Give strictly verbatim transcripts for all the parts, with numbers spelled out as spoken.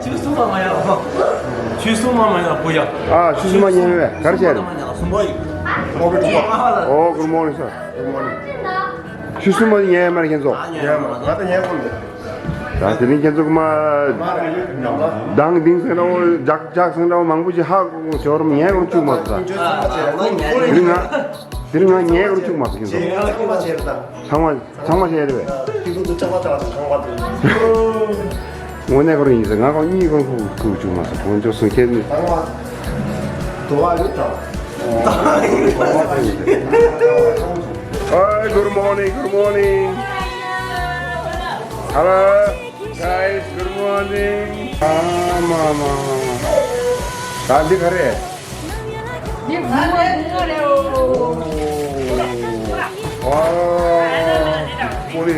ཆུ་སྲུང་མ་མ་ཡ། ཆུ་སྲུང་མ་མ་ཡ་བུ་ཡ། ཨ་ཆུ་སྲུང་མ་ཉན་བས་ག་རེ་བྱས་རེད། སྲུང་མ་མ་ཡ་སྲུང་མ་ཡ། ཨོ་གུར་མོར་ནིང་སར། གུར་མོར་ནིང་། ཆུ་སྲུང་མ་ཉན་ཡ་མ་རེད་ཁྱེད་ཚོ། ང་ད་ཉན་གོ་མེད། ད་དེ་རིང་ཁྱེད་ཚོ་གི་མ་མ་རེད་ཡོད་ཉམས་ལ། མདང་དིང་སེང་འདྲ་བོ་ལྗགས་ལྗགས་སེང་འདྲ་བོ་མང་པོ་ཞིག་ཧ་གོ་གོ་ཞོར་ཉན་གོ་བཅུག་མ་སོང་ད། དེ་རིང་ང་དེ་རིང་ང་ཉན་གོ་བཅུག་མ་སོང་ཁྱེད་ཚོ། ཚང་མ། ཚང་མ་བཤད་རེད་པས། ཁྱེད་ཚོ་ཚང་མ་ཚང་མ་ཚང་མ་དེ། དངོས་གནས་ཁོ་རང་ཡིན་ཟེར་ང་ཁོང་གཉིས་ཁོང་ཁུག་ཁུག་བཅུག་མ་སོང་ཁོང་ཚོ་སུ་ཁྱེད་ནི། ཚང་མ་དུ་བ་ཡོད་དམ། Hi, good morning, good morning. Hello, guys, good morning. ཨ་མ་མ་མ་མ། ད་འདི་ག་རེད། ཨོ། ཀོ་ལི་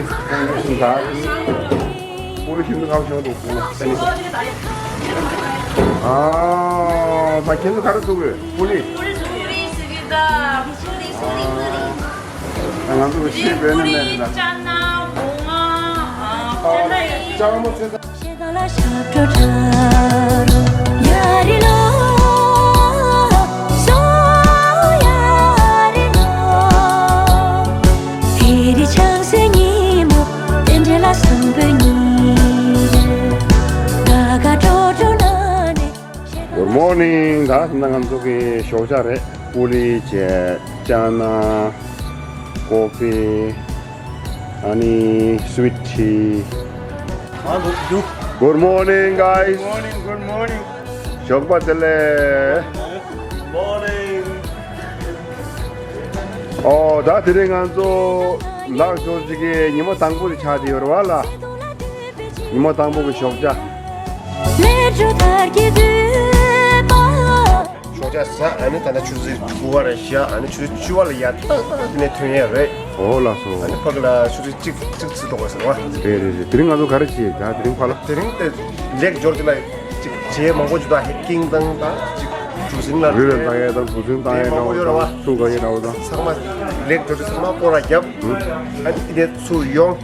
ཀོ་ལི་ཤིན་ཏུ་ཁག་ཤོས་འདུག་ཨ། ད་ཁྱེད་ཚོ་ག་རེ་བཙུགས་རེད། ཀོ་ལི། ང་ཚོ་གི་ཤེས་དགོས་ནི་མེད་རེད་ད། ཅ་ལག་མོ་ཚོས། Good morning. ད་ང་ཚོ་གི་ཞོགས་ཇ་རེད། ཀུ་ལི་བྱས། ཅ་ན། ཀོ་ཕི། ཨ་ནི་sweet tea. Good morning, guys. Good morning, good morning. ཞོགས་པ་བདེ་ལེགས། Morning. ཨོ་ད་དེ་རིང་ང་ཚོ་ལག་ཞོར་ཅིག་གི་ཉི་མ་དང་པོ་དེ་ཆགས་བསྡད་ཡོད་རེད་བ་ལ། ཉི་མ་དང་པོ་གི་ཞོགས་ཇ། ཞོགས་ཇ་ཟ། ཨ་ནི་ད་ལྟ་ཆུ་ཚོད་དགུ་པ་རེད་ཤག་ཨ་ནི་ཆུ་ཚོད་བཅུ་པ་ལ་ཡར་ཏག་ཏག་དེ་ནས་ཐོན་ཡས་རེད། ཨོ་ལགས་སོ། ཨ་ནི་ཕ་གི་ལ་ཆུ་ཚོད་གཅིག་གཅིག་ཚོད་ཐོག་པ་ཟེར་བ། རེད་རེད་རེད། དེ་རིང་ང་ཚོ་ག་རེ་བྱེད་ད་དེ་རིང་ཕ་ལ། དེ་རིང་དེ་ལེག་ཇོར་ཇི་ལ་གཅིག་བྱེད་མང་པོ་ཅིག་ད་ཧེ་ཀིང་དང་ད་གཅིག་གྲུ་གཟིངས་ལ་རི་ལ་ལྟ་ཡས་དང་གྲུ་གཟིངས་ལྟ་ཡས་འདྲ་བོ་དང་ཚུར་ག་ཡས་འདྲ་བོ་དང་། ཚང་མ་ལེག་ཇོར་ཇི་ཚང་མ་སྐོར་ར་བརྒྱབ། ཨ་ནི་དེ་ནས་ཚུར་ཡོང་།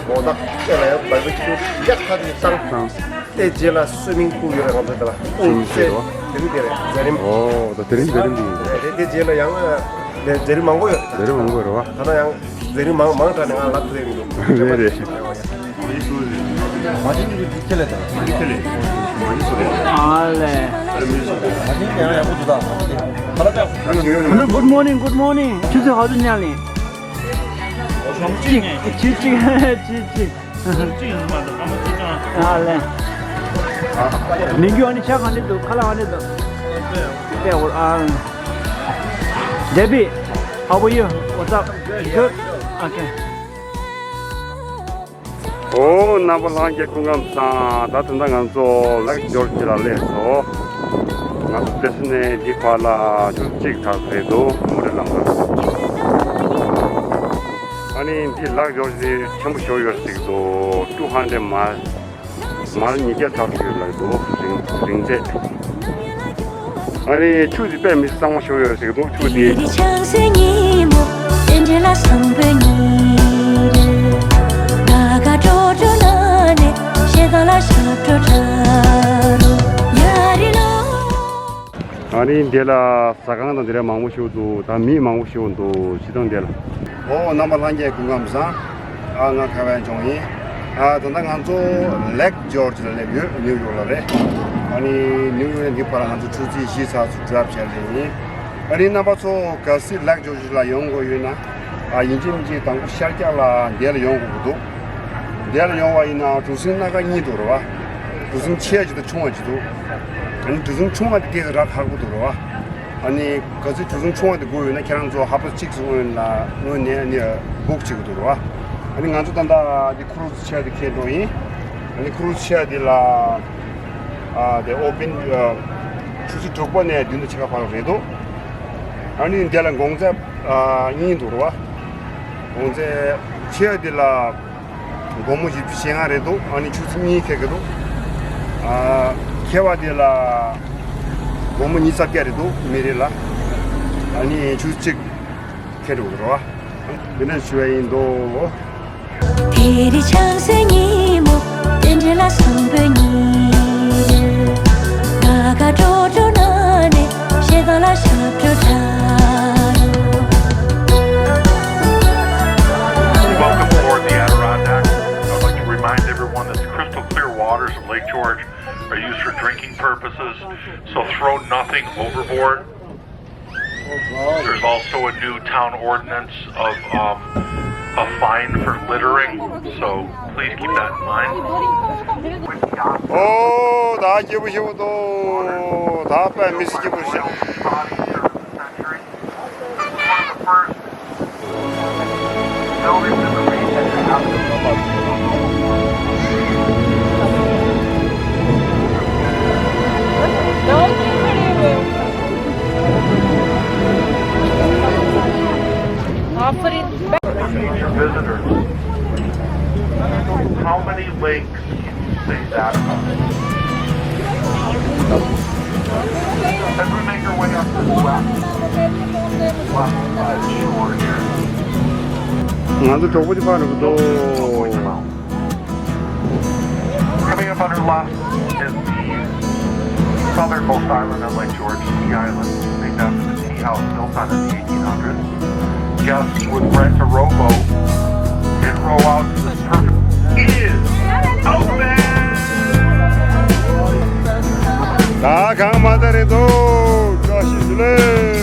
མོ་ད་ལྟ་ལ་ཡང་བར་བར་ཁྱུ་ཡག་ཐག་ཏུ་བཏང་། དེ་རྗེས་ལ་སུའི་མིང་ཕུལ་ཡོད་རེད་ང་ཚོ་དེ་ལ། ཨུ་ཙེ། དེ་རིང་དེ་རེད་མཛད་རིམ། ཨོ་ད་དེ་རིང་མཛད་རིམ་དེ་ཡིན། རེད་དེ་རྗེས་ལ་ཡང་མཛད་རིམ་མང་པོ་ཡོད་རེད། མཛད་རིམ་མང་པོ་ཡོད་རེད་བ། ད་ལྟ་ཡང་མཛད་རིམ་མང་མང་དྲགས་ནས་ང་ལབ་ཐུབ་ཡ་མི་འདུག་རེད་རེད། Hello, good morning, good morning. ཆུ་ཚོད་ཧ་ཏུ་ཉལ་ནས། ཅི་ཅི་ཅི་ཅི། ཨ་ལེ། མི་རྒྱུ་ཨ་ནི་ཆ་ག་འདྲ་འདུག་ཁ་ལག་ག་འདྲ་འདུག་ཨ། Debbie, how are you? What's up? Good? Okay. ཨོ་རྣམ་པ་ལྷན་རྒྱས་སྐུ་ཁམས་བཟང་། ད་ད་ལྟ་ང་ཚོ་ལེག་ཇོར་ཇི་ལ་སླེབས་སོང་། ང་ཚོ་སྟེ་སི་ནེ་འདི་བར་ལ་ཆུ་ཚོད་གཅིག་ཐག་རེད་འདུག་མུ་རེ་ལམ་ལ། ཨ་ནི་འདི་ལེག་ཇོར་ཇི་ཆེན་པོ་ཞིག་ཡོད་ཟེར་གྱི་འདུག two hundred mile. མར་ཉིས་བརྒྱ་ཚར་ཞིག་ལ་འདུག་རིང་རིང་ཚད། ཨ་ནི་ཆུ་དེ་དཔེ་མི་གཙང་མ་ཞིག་ཡོད་ཟེར་གྱི་འདུག་ཆུ་དེ། ཨ་ནི་འདི་ལ། ཟ་ཁང་དང་དེ་འདྲ་མང་པོ་ཞིག་འདུག་ད་མི་མང་པོ་ཞིག་འདུག་སྤྱིར་བཏང་དེ་ལ། ཨོ་རྣམ་པ་ལྷན་རྒྱས་སྐུ་ཁམས་བཟང་། ཨ་ང་ཁ་བའི་ལྗོངས་ཡིན། ཨ་ད་ལྟ་ང་ཚོ་ལེག་ཇོར་ཇི་ལ་སླེབས་ཡོད། ནིའུ་ཡོག་ལ་རེད། ཨ་ནི་ནིའུ་ཡོག་ནས་འདི་བར་ང་ཚོ་ཆུ་ཚོད་བཞི་ཙམ་སུ་ཌ་རའིབ་བྱས་ལེ་ཡིན། ཨ་ནི་རྣམ་པ་ཚོ་གལ་སྲིད་ལེག་ཇོར་ཇི་ལ་ཡོང་དགོས་ཡོད་ན། ཨ་ཡིན་གཅིག་མིན་གཅིག་དང་པོ་ཤར་རྒྱག་ལ་འདི་ལ་ཡོང་དགོས་ཀྱི་འདུག་འདི་ལ་ཡོང་བ་ཡིན་ན་གྲུ་གཟིངས་སྣ་ཁ་གཉིས་འདུག་རེད་བ། གྲུ་གཟིངས་ཆེ་བ་ཅིག་དང་ཆུང་བ་ཅིག་འདུག་ཨ་ནི་གྲུ་གཟིངས་ཆུང་བ་དེ་སྐད་ཀྱི་ར་ཁག་པོ་འདུག་རེད་བ། ཨ་ནི་གལ་སྲིད་གྲུ་གཟིངས་ཆུང་བ་དེ་དགོས་ཡོད་ན་ཁྱེད་རང་ཚོ་ཧབ་ཏ་གཅིག་ཙམ་སྔོན་ལ་སྔོན་ནས་ཨ་ནི་བུག་བྱེད་དགོས་འདུག་རེད་བ། ཨ་ནི་ང་ཚོ་ད་ལྟ་འདི་ཁུ་རུ་ཛི་ཆེ་བ་དེ་འཁྱེར་འགྲོ་ཡིན། ཨ་ནི་ཁུ་རུ་ཛི་ཆེ་བ་དེ་ལ་ཨ་དེ་ཨོ་པན་ཨ་ཆུ་ཚོད་དྲུག་པ་ནས་བདུན་དང་ཕྱེད་ཀ་བར་རེད་འདུག་ཨ་ནི་འདི་ལ་གོང་ཚད་ཨ་གཉིས་འདུག་རེད་བ། གོང་ཚད་ཆེ་བ་དེ་ལ་སྒོར་མོ་བཞི་བཅུ་ཞེ་ལྔ་རེད་འདུག་ཨ་ནི་ཆུ་ཚོད་གཉིས་འཁྱེར་གྱི་འདུག་ཨ་ཁྱད་པར་དེ་ལ་སྒོར་མོ་ཉི་ཤུ་རྩ་བརྒྱད་རེད་འདུག་མི་རེ་ལ། ཨ་ནི་ཆུ་ཚོད་གཅིག་འཁྱེར་འགྲོ་གི་རེད་བ། དེ་འདྲ་ཞུ་བ་ཡིན་འདུག་དེ་རིང་ཆང་སའི་ཉིན་མོ། དེ་འདྲ་ལ་བཟང་པོའི་ཉིན་རེད། Welcome aboard the Adirondack. I'd like to remind everyone that the crystal clear waters of Lake George are used for drinking purposes, so throw nothing overboard. There's also a new town ordinance of, um, a fine for littering, so please keep that in mind. ཨོ། ད་སྐྱིད་པོ་ཞེ་པོ་འདུག་ད་དཔེ་མི་སྲིད་སྐྱིད་པོ་ཞིག Offering back. Visitors. How many lakes can you say that about? As we make our way up to the west, west side shore here. ང་ཚོ་གྲོགས་པོ་དེ་ཕར་འགྲོ་གི་འདུག Coming up on her left is the southernmost island of Lake George, Tea Island, named after the tea house built on in the eighteen hundreds. Guests would rent a rowboat and row out to this perfect. It is open! ད་གང་མ་ད་རེད་དོ། བཀྲ་ཤིས་བདེ་ལེགས།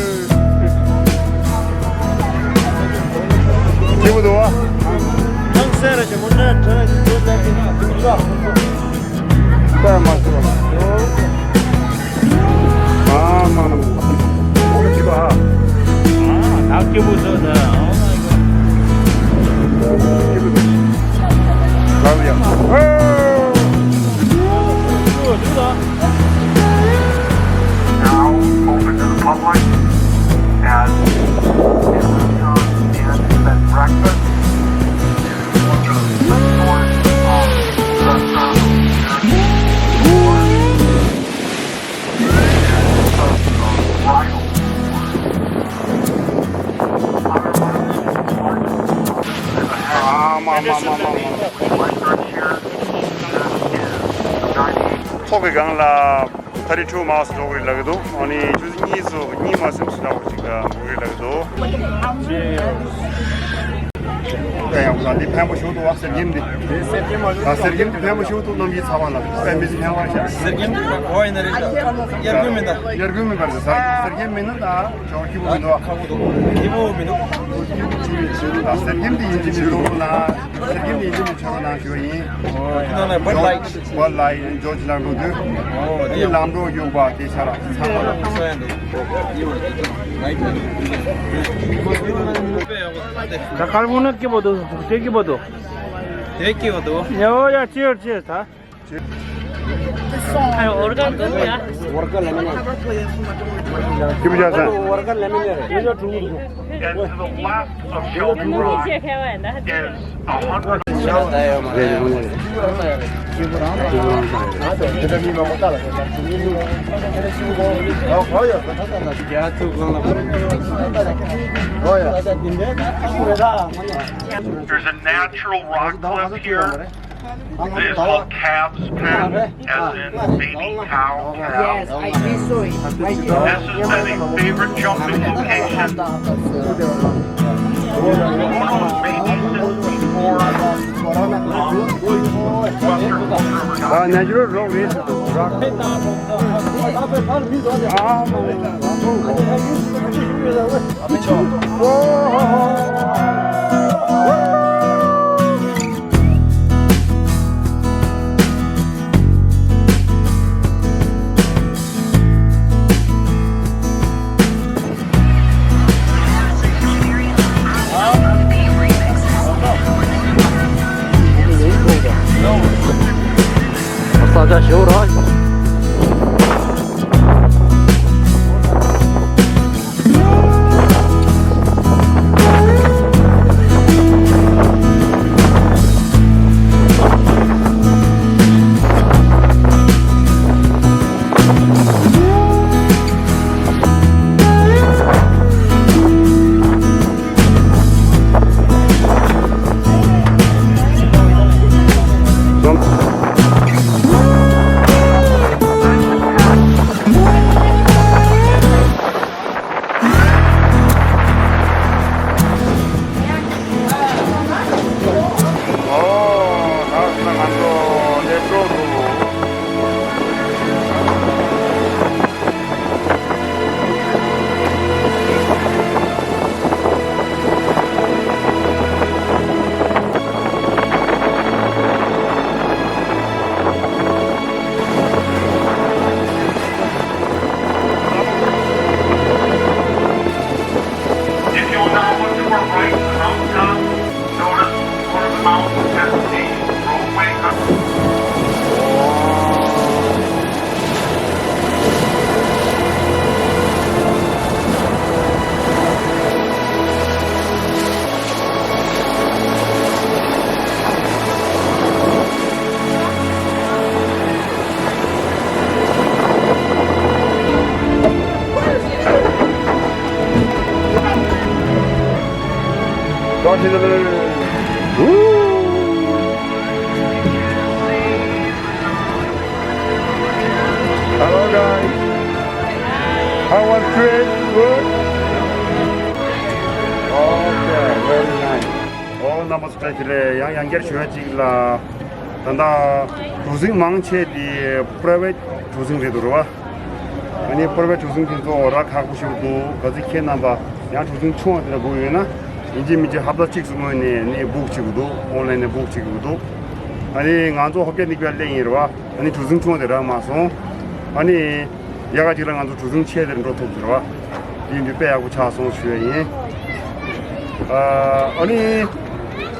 སྐྱིད་པོ་འདུག་བ། ཐང་སེ་ར་ཅེ་མོ་ནས་དྲན་གྱི་འདུག་ལབ་ཀྱི་འདུག་ཅོག་ད་མ་སུ་བ། ཨ་མ་ན་མ། ཨོ་ཅི་བ་ཧ། ཨ་ད་སྐྱིད་པོ་འདུག་ད། ཨོ་མའི་གོཌ། སྐྱིད་པོ་འདུག་ལབ་ཡ། ཨོ། Now open to the public as a restaurant and bed and breakfast. It is one of the best stores of restaurant. ཚོགས་ཀྱི་སྒང་ལ་ཐ་རི་ཁྲུ་མའོ་སི་འགྲོ་གི་རེད་ལབ་ཀྱི་འདུག་ཨ་ནི་ཆུ་ཚོད་གཉིས་སུ་གཉིས་མ་ཟིན་ཞིག་ལ་འགྲོ་གི་རེད་ལབ་ཀྱི་འདུག་ད་ཡང་འདི་ཕན་པོ་ཞུ་འདུག་བ། གསེར་སྐྱེམས་འདི། གསེར་སྐྱེམས་མ་ཞུ། ད་གསེར་སྐྱེམས་འདི་ཕན་པོ་ཞུ་འདུག་སྣུམ་གྱི་ཚ་བ་ལ་ཕན་མི་ཚེ་ཕན་པ་ཤ། གསེར་སྐྱེམས་འདི་གོ་ཡིན་ན་རེད་ཤ། དབྱར་དགུན་མིན་ད། དབྱར་དགུན་མིན་པར་ཟ། གསེར་སྐྱེམས་མིན་ན་ད་ཅོག་སྐྱིད་པོ་མི་འདུག་བ། ཁ་བོ་འདུག་སྐྱིད་པོ་མི་འདུག་ད་གསེར་སྐྱེམས་འདི་ཡིན་གྱི་མི་འདུག་ལ། གསེར་སྐྱེམས་འདི་ཡིན་གྱི་མི་ཆོག་ན་ཞུ་ཡིན། ཨོ་དེ་ནང་ན་བར་ལའི། བར་ལའི་ཇོ་ཇི་ལ་འགྲོ་དུས། ཨོ་དེ་ཡང་ལམ་འགྲོ་ཡོད་པ་དེ་ཆ་ར་ཚ་བ་ལ། ད་ཁལ་ཕོ་ནི་སྐྱིད་པོ་འདུག་དེ་སྐྱིད་པོ་འདུག་ཡ་ཡ་ཅི་ཡོད་ཅི་ཡོད་ད། ཨོ་རྒན་འདུག་ཡ། ཝོར་ཀ་ལེ་མོན་ཨེ་ཌི། སྐྱིད་པོ་བྱ་ས། ཝོར་ཀ་ལེ་མོན་ཨེ་ཌི། And to the left of Sheldon Rock is a hundred. There's a natural rock cliff here. It is called Calves Pen, as in baby cow calf. Yes, I did saw it. I did. This has been a favorite jumping location for one of those babies since before, um, Western culture ever got. ཨ་ནེ་ཅུ་རལ་རོག་རེད། རོག་ཨ་མ། ས་ཆ་ཞོར་ར། Hello guys, how was trip? Good? Okay, very nice. ཨོ་རྣམ་པ་ཚོ་བཀྲ་ཤིས་བདེ་ལེགས། ཡང་ཡང་བསྐྱར་ཞུ་ཡ་གཅིག་ལ། ད་ལྟ་གྲུ་གཟིངས་མང་ཆེ་དེ་པ་རའི་ཝེ་ཊི་གྲུ་གཟིངས་རེད་འདུག་རེད་བ། ཨ་ནི་པ་རའི་ཝེ་ཊི་གྲུ་གཟིངས་དེ་ཚོ་རག་ཁག་པོ་ཞིག་འདུག་ག་ཚོད་ཁྱེད་རྣམ་པ་ཡང་གྲུ་གཟིངས་ཆུང་བ་དེ་འདྲ་དགོས་ཡོད་ན། ཡིན་གཅིག་མིན་གཅིག་ཧབ་ཏ་གཅིག་སུ་སྔོན་ནས་ནི་བུག་བྱེད་དགོས་འདུག་ཨོན་ལན་ནས་བུག་བྱེད་དགོས་འདུག་ཨ་ནི་ང་ཚོ་ཧོབ་རྒྱ་ནི་ཀི་ལ་སླེབས་ཡིན་རེད་བ། ཨ་ནི་གྲུ་གཟིངས་ཆུང་བ་དེ་རག་མ་སོང་། ཨ་ནི་ཡ་ག་ཅིག་ལ་ང་ཚོ་གྲུ་གཟིངས་ཆེ་དེར་འགྲོ་ཐུབ་ཟེར་བ། དེ་ཡིན་དུས་དཔེ་ཡག་པོ་ཆགས་སོང་ཞུ་ཡ་ཡིན། ཨ་ནི་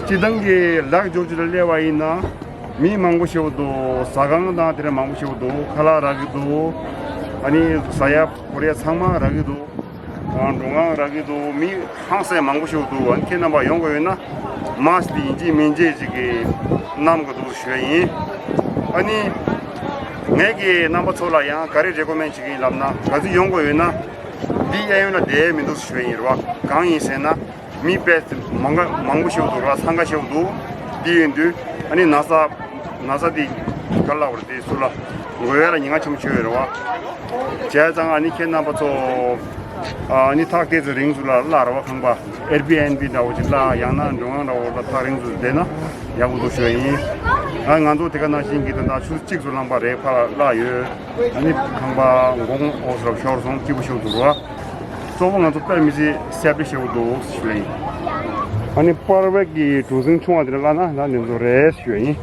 སྤྱིར་བཏང་གི་ལག་འཇོར་ཇི་ལ་སླེབས་པ་ཡིན་ན། མི་མང་པོ་ཞེ་པོ་འདུག་ཟ་ཁང་དང་དེ་འདྲ་མང་པོ་ཞེ་པོ་འདུག་ཁ་ལག་རག་གི་འདུག་ཨ་ནི་ཟ་ཡ་བོར་ཡ་ཚང་མ་རག་གི་འདུག་ཨ་འགྲོ་ཁང་རག་གི་འདུག་མི་ཧང་སང་མང་པོ་ཞེ་པོ་འདུག་ཨ་ནི་ཁྱེད་རྣམ་པ་ཡོང་དགོས་ཡོད་ན། མཱསི་དེ་ཡིན་གཅིག་མིན་གཅིག་ཅིག་གི་བསྣམས་དགོས་འདུག་ཞུ་ཡ་ཡིན། ཨ་ནི་ངས་ཀྱི་རྣམ་པ་ཚོ་ལ་ཡང་ག་རེ་རེ་ཀོ་མེན་བྱེད་ཀྱི་ཡིན་ལབ་ན། ག་ཚོད་ཡོང་དགོས་ཡོད་ན། འདི་གཡས་གཡོན་ལ་བསྡད་མི་འདུག་ཞུ་ཡ་ཡིན་རེད་བ། གང་ཡིན་ཟེར་ན། མི་དཔེ་མང་ག་མང་པོ་ཞིག་འདུག་ར། འཚང་ཁ་ཞིག་འདུག་དེ་ཡིན་དུས་ཨ་ནི་ན་ཚ་ན་ཚ་དེ་ག་ལ་བར་དེ་ཚུར་ལ་འགོས་ཡ་ལ་ཉེན་ཁ་ཆེན་པོ་ཆེ་ཡོད་རེད་བ། བྱས་ཙང་ཨ་ནི་ཁྱེད་རྣམ་པ་ཚོ་ཨ་ནི་ཐག་དེ་ཚོ་རིང་ཚུར་ལ་གླ་རེད་བ། ཁང་པ་ཨེར་བི་ཨེན་བི་འདྲ་བོ་ཅིག་གླ། ཡང་ན་མགྲོན་ཁང་འདྲ་བོ་ལ་ཐག་རིང་ཚུར་བསྡད་ན་ཡག་པོ་འདུག་ཞུ་ཡ་ཡིན། ཨ་ང་ཚོ་དེ་ག་ནང་བཞིན་གྱི་ད་ལྟ་ཆུ་ཚོད་གཅིག་ཚུར་ལངས་པ་རེད། ཕར་གླ་ཡོད། ཨ་ནི་ཁང་པ་འགོང་འོག་སུ་རབ་ཤོར་སོང་། སྐྱིད་པོ་ཞིག་འདུག་ར། གཙོ་བོ་ང་ཚོ་དཔེ་མི་སྲིད་སེབ་ཏི་ཞེ་པོ་འདུག་ཞུ་ཡ་ཡིན། ཨ་ནི་པར་བེག་གི་གྲུ་གཟིངས་ཆུང་བ་དེ་འདྲ་བླངས་ན་ད་འདི་ཚོ་རེད་ཞུ་ཡ་ཡིན།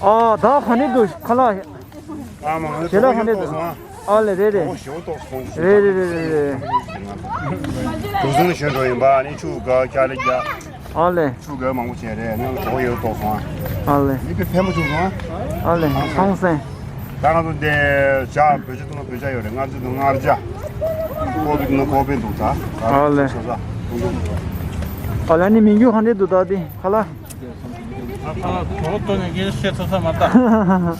ཨ་ད་ག་ནས་འདུག་ཁ་ལག་ཨ་མ་ང་ཞལ་ལག་ག་ནས་འདུག་ཨ་ལེ་རེད་རེད། ཞེ་པོ་ཏོག་སོང་། རེད་རེད་རེད་རེད་རེད། གྲུ་གཟིངས་ལ་ཞོན་འགྲོ་ཡིན་པ། ཨ་ནི་ཆུ་ག་རྒྱ་ལ་རྒྱ། ཨ་ལེ། ཆུ་ག་མང་པོ་བྱས་རེད། ནང་གྲོགས་ཡོད་ཏོག་སོང་། ཨ་ལེ། མི་དཔེ་ཕན་པོ་བྱུང་སོང་། ཨ་ལེ་ཧང་སང་། ད་ང་ཚོ་འདི་ཇ་བོད་ཇ་འཐུང་ན་བོད་ཇ་ཡོད་རེད། མངར་ཇ་འཐུང་ན་མངར་ཇ། ཀོ་ཕི་འཐུང་ན་ཀོ་ཕི་འདུག་ད་ཨ་ལེ། ས་ས་འཐུང་འདུག་ཨ་ལེ། ཨ་ནི་མི་རྒྱུ་ག་འདྲས་འདུག་ད་འདི་ཁ་ལག་ཨ་ཁ་ལག་གྲོགས་གཏོང་ནས་ངས་བཤད་ཐུབ་ས་མ་རེད།